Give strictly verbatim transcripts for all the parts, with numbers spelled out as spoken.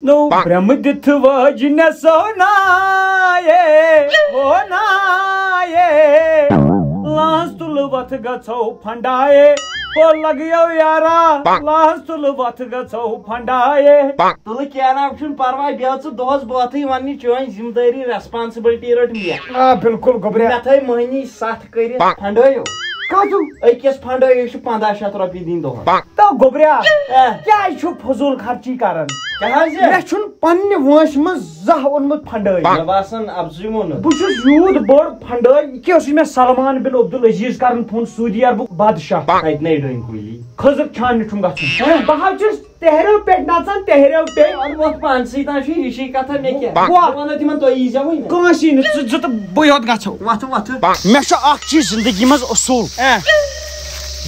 نو برٛمہٕ دِتھ وٲج نٮ۪سو نایے، او نایے۔ لانٛس تُلہٕ وَتھ گژھو پھنڈایے، او لگیو یارا۔ لانٛس تُلہٕ وَتھ گژھو پھنڈایے۔ تُلہٕ کینٛہہ نہٕ چھُنہٕ پرواے، بیٚہہ ژٕ دۄہس بٲتھٕے وننہِ، چٲنۍ ذمہٕ دٲری، ریسپانسبلٹی رٔٹ مےٚ۔ آ، بِلکُل گوٚبریا۔ مےٚ تھٲے مٔہنی ستھ کٔرِتھ پھنڈٲیِو۔ کَتھ؟ أکِس پھنڈٲیِو چھِ پنٛداہ شیٚتھ رۄپیہِ دِنۍ دۄہس۔ تو گوٚبریا، اے۔ کیٛازِ چھُ فضوٗل خرچی کران؟ کیٛاہ حظ یہِ؟ مےٚ چھُنہٕ پننہِ وٲنٛسہِ منٛز زانٛہہ اوٚنمُت پھنڈٲے۔ مےٚ باسان اَپزُے ووٚنُتھ۔ بہٕ چھُس یوٗت بوٚڑ پھنڈٲے، یہِ کیٛاہ اوس مےٚ سلمان بن عبدالعزیز کران فون سعودی عربُک بادشاہ؟ تَتہِ نے ڈوٗنۍ کُلی۔ خٔزٕر چھاننہِ چھُم گژھُن۔ ہہ؟ بہٕ حظ چھُس تہریو پٮ۪ٹھ نژان، تہریو پٮ۪ٹھ۔ اَدٕ وۄتھ پانسٕے تام چھُ ہِشی کَتھا، مےٚ کیٛاہ؟ وۄتھ۔ بہٕ وَنو تِمن تُہۍ یی زیوٕے نہٕ۔ کٲنٛسی نہٕ، ژٕ، ژٕ تہٕ بٕے یوت گژھو۔ وۄتھٕ، وۄتھٕ۔ مےٚ چھُ اکھ چیٖز زندگی منٛز اصوٗل۔ اہ۔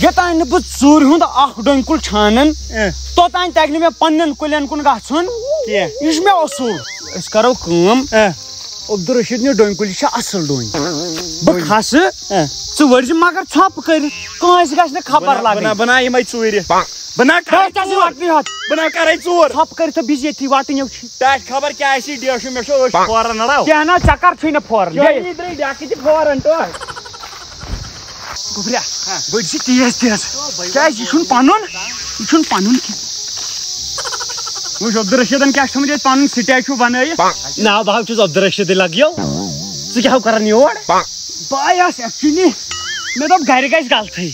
یوٚتانۍ نہٕ بہٕ ژوٗرِ ہُنٛد اکھ ڈوٗنۍ کُل چھانن، اہ۔ توٚتانۍ تَگہِ نہٕ مےٚ پننٮ۪ن کُلٮ۪ن کُن گژھُن۔ کینٛہہ۔ یہِ چھُ مےٚ اصوٗل۔ أسۍ کرو کٲم۔ اہ۔ عبدالرشید نہِ ڈوٗنۍ کُلۍ چھِ اصٕل ڈوٗنۍ۔ بہٕ کھسہٕ، اہ۔ ژٕ ؤٹۍ زِ مگر ژھۄپہٕ کٔرِتھ، کٲنٛسہِ گژھِ نہٕ خبر بہٕ نا-، لگٕنۍ۔ بہٕ نا یِمے ژوٗرِ۔ بہٕ نا کرے بہٕ کیٛاہ چھُس ژوٗر۔ وَٹنٕے ہوت؟ بہٕ نا کرے ژوٗر۔ ژھۄپہٕ کٔرِتھ تہٕ بِہزِ ییٚتھی وَٹٕنۍ یو چھِ۔ ٹاٹھۍ خبر کیٛاہ آسی ڈیشو، مےٚ چھُ أچھ پھوران لڑاو۔ کینٛہہ نہ، ژےٚ کر چھُے نہٕ پھوران؟ جٲنی درٕے ڈاکہٕ تہِ پھوران ٹوٹھ۔ گوٚبریا، ہہ۔ بٔڑۍ چھِ تیز تیز۔ او، بٔڑۍ کیٛازِ؟ یہِ چھُنہٕ پنُن، یہِ چھُنہٕ پنُن کینٛہہ۔ وٕچھ، عبدالرشیدن کیٛاہ چھُ تھوٚمُت ییٚتہِ پنُن سٹیچو بنٲیِتھ۔ ناو بہٕ ہاو چھُس عبدالرشیدٕے لگیو۔ ژٕ کیٛاہ ہو کران یور؟ بہٕ آیاس actually، مےٚ دوٚپ گرِ گژھِ غلطٕے۔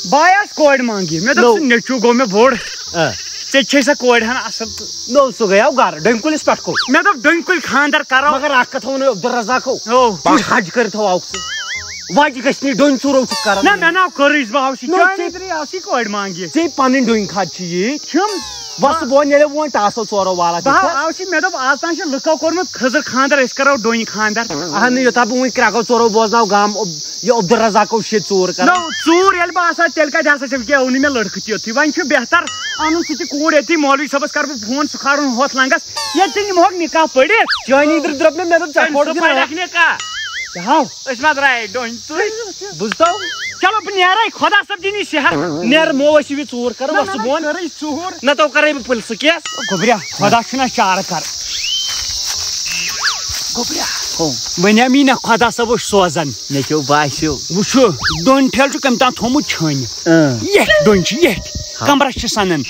بہٕ آیاس کورِ مانگہِ۔ مےٚ دوٚپ، نو۔ سُہ نیٚچوٗ گوٚو مےٚ بوٚڑ۔ آ۔ ژےٚ چھے سا کورِ ہن اصل تہٕ۔ نو، سُہ گٔیاو گرٕ، ڈوٗنۍ کُلِس پٮ۪ٹھ کوٚر۔ مےٚ دوٚپ، ڈوٗنۍ کُلۍ خانٛدر کرو۔ مگر اکھ کتھ ووٚن عبدالرزاقو۔ او۔ کُس حج کٔرِتھ آوُکھ ژٕ؟ وجہِ گژھِ نہٕ ڈوٗنۍ ژوٗرو چھُکھ کران۔ نہ، مےٚ ناو کٔرٕے، بہٕ آوُس یہِ نو، چانہِ ژےٚ ترٛیٚیہِ آوسٕے کورِ مانگہِ۔ ژےٚ پنٕنۍ ڈوٗنۍ کھاد چھِ یی۔ چھِم۔ وۄستہٕ بہٕ وۄنۍ ییٚلہِ وۄنۍ ٹاسو ژورو والا بہٕ ہا چھِ۔ آوُس یہِ، مےٚ دوٚپ، آز تام چھِ لُکو کوٚرمُت خٔزٕر خانٛدر، أسۍ کرو ڈوٗنۍ خانٛدر۔ اہن نہٕ، یوٚتام بہٕ وۄنۍ کرٛٮ۪کو ژورو بوزناو گام، یہِ عبدالرزاقو شیٚتہِ ژوٗر کران۔ نو، ژوٗر ییٚلہِ بہٕ آسہٕ ہا، تیٚلہِ کتہِ ہسا چھِ، وٕنکیٚن اوٚنُے مےٚ لڑکہٕ تہِ یوٚتھُے۔ وۄنۍ چھُ بہتر انُن سُہ تہِ کوٗر ییٚتھی، مولوی صٲبس کرٕ بہٕ فون، سُہ کھارُن ہۄتھ لنگس، ییٚتہِ تہِ نِمہوکھ نکاح پٔرِتھ۔ چٲنی اِدٕر درٛپ مےٚ، مےٚ دوٚپ، ژےٚ تٔمۍ کوٚر سُہ یہِ پرکھ ناو۔ نکاح۔ کیٛاہ ہاو؟ أسۍ ما درٛایے ڈوٗنۍ ژوٗرِ؟ بوٗزتو؟ چلو، بہٕ نیرے، خۄدا صٲب دِنی صحت۔ نیر مو، أسۍ یہِ ژوٗر کرو، نہ، وۄتھ نہ، صُبحن۔ نہ، کٔرٕے ژوٗر۔ نہ تو کرے بہٕ پُلسہٕ کیس۔ گوٚبریا، خۄدا چھُنہ چارٕ کر۔ گوٚبریا۔ ہو۔ وۄنۍ آو مےٚ نہ خۄدا صٲب اوس سوزان۔ مےٚ کیٛو باسیو۔ وٕچھو، ڈوٗنۍ ٹھیلہٕ چھُ کٔمۍ تام تھوٚمُت چھٲنِتھ۔ اۭں۔ ییٚٹھۍ ڈوٗنۍ چھِ ییٚٹھۍ۔ ہا۔ کمرس چھِ سنان۔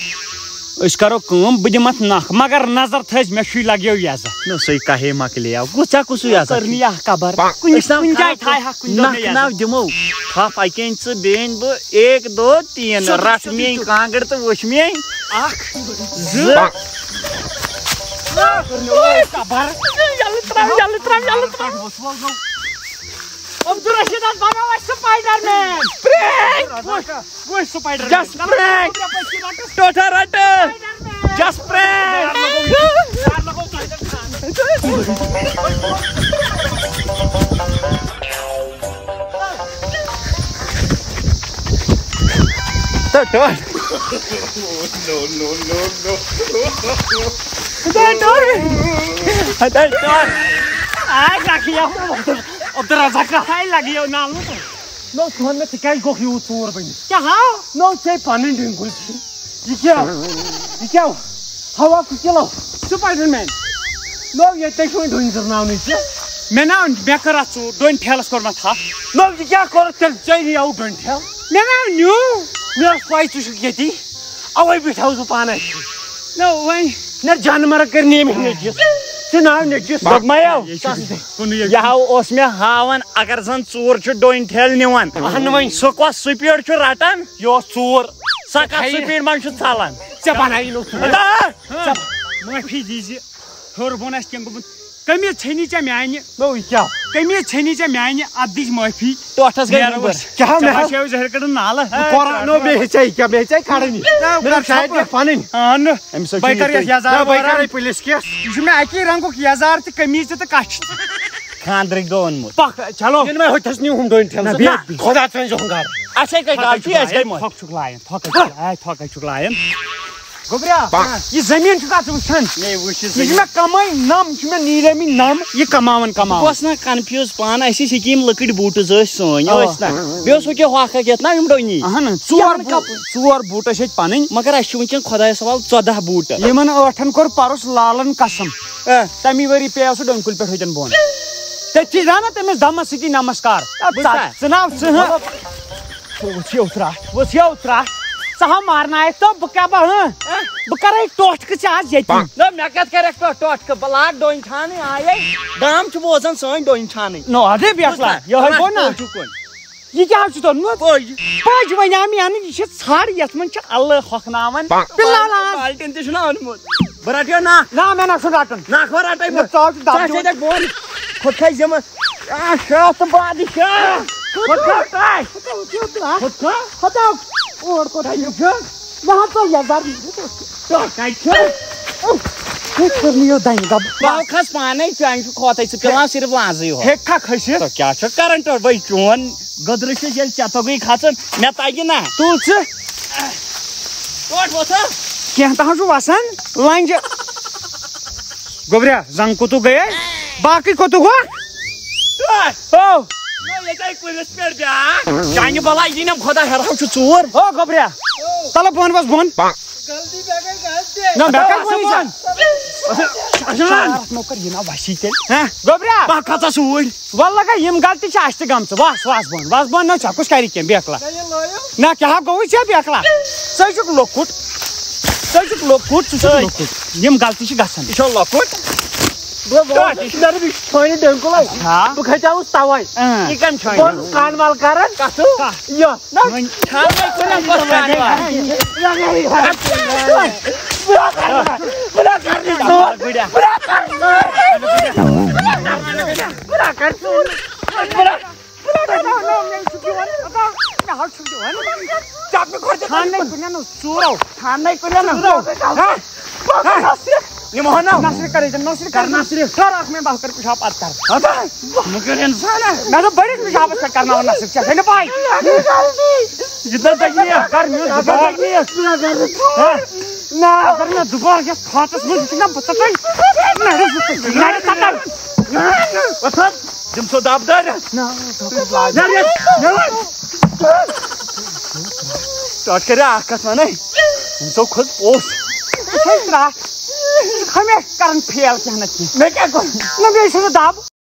أسۍ کرو کٲم، بہٕ دِمہٕ اتھ نکھ، مگر نظر تھٲیزِ، مےٚ چھُے لگیو یزتھ۔ نہ، سُے کاہے مۄکلیو۔ گوٚو ژےٚ کُس ہیوٗ یزتھ؟ کٔر نہٕ یہِ اکھ کبر۔ کُنہِ، أسۍ ناو کُنہِ جایہِ کھاو تھایہِ ہا کُنہِ دۄہ مےٚ نکھ ناو یزتھ۔ دِمو۔ تھپھ اَکہِ اَنہِ ژٕ، بیٚیہِ اَنہٕ بہٕ۔ ایک، دو، تین۔ ژٕ رٹھ تُل، میٲنۍ ژٕ تُل۔ کانٛگٕر تہٕ وٕچھ میٲنۍ۔ اکھ، زٕ۔ کٔر نہٕ یَلہٕ ترٛاو، یَلہٕ ترٛاو، یَلہٕ ترٛاو۔ عبدالرشیٖد حظ بنوو اَسہِ Spider-Man۔ پرٛانٛک۔ وٕچھ Spider-Man۔ Just prank۔ ٹوٹھا رٹہٕ۔ Just prank۔ تہٕ ٹوٹھ۔ تہٕ ٹوٹھ۔ تہٕ ٹوٹھ۔ آے لگیو۔ عبدالرزاق آے لگیو نالہٕ۔ نو، ژٕ وَن مےٚ، ژٕ کیٛازِ گوٚکھ یوٗت ژوٗر بٔنِتھ؟ کیٛاہ ہاو؟ نو، ژےٚ پَنٕنۍ ڈِنٛگُل چھِ۔ یہِ کیٛاہ؟ یہِ کیٛاہ؟ ہوا کُس کِلو؟ Spider-Man۔ نو، ییٚتہِ چھُ وۄنۍ ڈوٗنۍ زٕرناونٕے ژےٚ۔ مےٚ نا، مےٚ کٔر اَتھ ژوٗر، ڈوٗنۍ ٹھیلَس کوٚر مےٚ تھپھ۔ نو، یہِ کیٛاہ کوٚرُتھ تیٚلہِ؟ ژےٚ نِیاوُتھ ڈوٗنۍ ٹھیلہٕ؟ مےٚ نا نیوٗ۔ مےٚ ٲس پَے ژٕ چھُکھ ییٚتی، اَوَے بیٖٹھاوُس بہٕ پانَے۔ نو، وۄنۍ۔ نہ، جانمر کٔرۍ نہٕ أمۍ نیٚچوِس۔ ژٕ ناو نیٚچوِس۔ دوٚپمَے یو۔ کُنُے یوت۔ یہِ ہاو اوس مےٚ ہاوان، اگر زَن ژوٗر چھُ ڈوٗنۍ ٹھیلہٕ نِوان۔ اَہَن وۄنۍ۔ سُہ کۄس speed چھُ رَٹان؟ یہِ اوس ژوٗر۔ سۄ کَتھ ہَے۔ Speed منٛز چھُ ژَلان؟ ژےٚ بَناوِ نہٕ ژوٗر۔ آ! ژےٚ معٲفی دیٖزِ۔ ہیوٚر بۄن آسہِ کینٛہہ گوٚمُت۔ کٔمی ژھیٚنی ژےٚ میٛانہِ۔ نو، یہِ کیٛاہ؟ کٔمی ژھیٚنی ژےٚ میٛانہِ، اَتھ دِج معٲفی۔ ٹوٹھس گٔے نیرو نمبر۔ أسۍ۔ کیٛاہ ژےٚ مےٚ؟ باسیٚو زہرِ کَڑُن نالہٕ۔ بہٕ کَرٕ، نو، مےٚ ہیٚژے کیٛاہ، مےٚ ہیٚژے کَڑٕنۍ۔ نہ، مےٚ دوٚپ، کَر شاید ژھۄپہٕ۔ مےٚ پَنٕنۍ۔ اَہَن نہٕ۔ اَمہِ سۭتۍ چھُ بَے کَرٕ یہِ یَتھ یَزار تہِ۔ نہ، بہٕ وارٕ۔ کَرٕ پُلیٖس کیس۔ یہِ چھُ مےٚ اَکی رنٛگُک یَزار تہِ، قمیٖض تہِ تہٕ کَچھ تہِ۔ خانٛدرٕکۍ دۄہَن منٛز۔ پَکھ، چلو۔ یِنہٕ وۄنۍ ہوٚتھَس نیوٗ ہُم ڈوٗنۍ ٹھیلہٕ۔ نہ، سۭتۍ۔ بیٚہہ۔ نہ، خۄدا ژٲنۍ زِ ہُم گَرٕ۔ اَسے گٔے غلطی، اَسہِ گٔے مٲفی۔ تھۄکھ چھُکھ لایان، تھۄکھ چھُکھ لایان، تھۄکھ چھُکھ لایان۔ گوٚبریا، یہِ زٔمیٖن چھُکھ اَتھ وٕچھان؟ مے وٕچھ یہِ یہِ چھُ زٔمیٖن۔ مےٚ کَمٲے نَم، یہِ چھُ مےٚ نیٖرٲمی نَم، یہِ کَماوان، بہٕ کَماوان۔ اوس نا کنفیوز پانہٕ، اَسہِ ٲسۍ ییٚکیٛاہ یِم لٔکٕرۍ بوٗٹٕز ٲسۍ سٲنۍ، اَوا۔ ٲسۍ نا؟ بیٚیہِ اوس ہُہ کیٛاہ ہۄکھ اَکھ یَتھ نا یِم ڈوٚنی۔ اَہَن، ژور یِمَن بوٗ-، کَپٲرۍ؟ ژور بوٗٹ ٲسۍ اَتہِ پَنٕنۍ۔ مگر اَسہِ چھُ وٕنکٮ۪ن خۄدایَس حوالہٕ ژۄداہ بوٗٹہٕ۔ یِمَن ٲٹھَن کوٚر پَرُس لالَن قسم۔ اَ۔ تَمی ؤری پیٚیو سُہ ڈوٗنۍ کُلہِ پٮ۪ٹھ ہوٚتٮ۪ن بۄن۔ تٔتھی زانہ تٔمِس دَمَس سۭتی نمسکار۔ اَ، بہٕ ژٕ، ژاے۔ ژٕ ناو، ژٕ ہہ۔ مطلب، ژٕ وٕچھ یہِ اوترٕ اَتھ، وٕچھ یہِ اوترٕ اَتھ۔ ژٕ ہا مارنایَکھ تو، بہٕ کیٛاہ بہٕ ہہ؟ اَ؟ بہٕ کَرَے ٹوٹھ کہٕ ژےٚ آز ییٚتی۔ نہ، مےٚ کَتھ کَرَکھ ٹوٹھ، ٹوٹھ کہٕ؟ بہٕ لاگ ڈوٗنۍ چھانٕنۍ آیے۔ گام چھُ بوزان سٲنۍ ڈوٗنۍ چھانٕنۍ۔ نو، اَدے بیکلا، بوٗزتھا؟ یِہوٚے گوٚو نا؟ ٹوٹھ چھُ کُن۔ یہِ کیٛاہ حظ چھُ توٚنمُت؟ پٔج۔ پٔج وَنیٛام یہِ اَنٕنۍ، یہِ چھِ ژھر، یَتھ منٛز چھِ اَلہٕ ہۄکھناوان۔ بِلال آ۔ بالٹیٖن تہِ چھُنہ اوٚنمُت۔ بہٕ رَٹہٕ یہِ ناکھ۔ نہ، مےٚ نہ چھُ رَٹُن۔ ناکھ ما رَٹَے بہٕ؟ مےٚ ژاو چھُ دَب ژٕ دیُن۔ ہَسا دَپہِ بۄن۔ خۄد کھَسہِ ذِمہٕ۔ آ، شاہ تہٕ بادشاہ۔ خۄد کھَسہِ۔ ہَتاو، ہَتاو، ہَتاو۔ ہَتاو۔ اور کوٚت چھُ؟ مےٚ ہَتاو یَزار۔ ٹۄٹھ کَتہِ چھُ؟ ٹھیٖک کوٚر مےٚ یہِ دَنہِ دَب۔ بہٕ کھَس پانَے، چانہِ چھُ کھوتَے، ژٕ پِلان صرف لازٕے یوت۔ ہیٚککھا کھٔسِتھ؟ تہٕ کیٛاہ چھُ کَران ٹۄٹھ؟ وۄنۍ چون گٔدرٕ چھُ، ییٚلہِ ژےٚ توٚگُے کھَسُن، مےٚ تَگہِ نہ۔ تُل ژٕ۔ ٹوٹھ وۄتھ۔ کینٛہہ تام چھُ وَسان لَنٛجہِ۔ گوٚبریا، زنٛگ کوٚتُے گٔیے؟ باقٕے کوٚتُے گوٚو؟ ٹوٹھ۔ ہو۔ نہ، ییٚتہِ آیہِ کُلِس پٮ۪ٹھ بیٛاکھ۔ چانہِ بَلاے یی نہٕ خۄدا ہٮ۪رہَو چھُ ژوٗر۔ ہو گوٚبریا۔ تَلہٕ بۄن وَس بۄن۔ غلطی مےٚ گٔے غلطی۔ نہ، مےٚ کَتہِ ووٚنُے ژےٚ؟ اچھا، اچھا۔ شرارت مہ کر، یہِ نا وَسی تیٚلہِ۔ ہہ؟ گوٚبریا۔ بہٕ کھژا سوٗرۍ۔ وَلہٕ لگا، یِم غلطی چھِ اَسہِ تہِ گٔمژٕ۔ وَس، وَس بۄن، وَس بۄن، نہ ژےٚ کُس کَرِ کینٛہہ، بیکلا۔ نہ، یہِ لٲیِو۔ نہ، کیٛاہ ہا گوٚوُے ژےٚ، بیکلا؟ ژٕ چھُکھ لۄکُٹ۔ ژٕ چھُکھ لۄکُٹ، ژٕ چھُکھ أے۔ لۄکُٹ۔ یِم غلطی چھِ گژھان۔ یہِ چھا لۄکُٹ؟ بہٕ گوٚوُس، یہِ چھُ چھٲنِتھ ڈٔنکُل۔ ہا؟ بہٕ کھژیاوُس تَوَے۔ اۭں۔ یہِ کَمہِ چھٲنۍ؟ بہٕ اوسُس کَن وَل کَران۔ کَتھٕ؟ یَتھ۔ نہ، وۄنۍ چھانَے کُنہِ کۄس کَرِ وۄنۍ؟ بہٕ کَرٕ نہٕ ژوٗر۔ بہٕ کَرٕ نہٕ ژوٗر۔ بہٕ کَرٕ نہٕ ژوٗر۔ بہٕ کَرٕ نہٕ ژوٗر۔ بہٕ کَرٕ نہٕ ژوٗر۔ مےٚ حظ چھُ دِوان۔ ژےٚ مےٚ گۄڈٕ تھانَے کُنٮ۪ن ژوٗرو۔ تھانَے کُنٮ۪ن ژوٗرو۔ ہہ؟ ہہ؟ نِمہٕ ہا نہ۔ نصرِ کَرے ژےٚ، نصرِ کَر کَر۔ نصرِ۔ کَر اَکھ مِنٹ، بہٕ کَرٕ پِشاب پَتہٕ کَر۔ ہتا، مگر اِنسان ہا۔ مےٚ دوٚپ بٔڑِس پِشابَس پٮ۪ٹھ کَرناوَن نصرِ، ژےٚ چھےٚ نہٕ پَے۔ یہِ تہِ تَگہِ نہٕ، کَر میوٗزِک، یہِ تہِ تَگہِ نہٕ۔ ہہ؟ نہ، اگر مےٚ دُبارٕ یَتھ خاتَس منٛز وٕچھِ نہ بہٕ ژَٹَے۔ نَرِ زٕ ژَٹَے، نَرِ ژَٹَے۔ وۄتھ حظ، دِم سو دَب دٲرِتھ۔ نہ، نَرِ، نَرِ۔ ژٕ کَرِ اَکھ کَتھ وَنَے؟ أمۍ سو کھوٚت پوٚژھ۔ یہِ چھے ترٛٹھ۔ ژٕ چھُکھ ہمیشہِ کران فیل کینٛہہ نتہٕ کینٛہہ۔ مےٚ کیٛاہ کوٚر؟ نہ، بیٚیہِ چھُ نہٕ دَب۔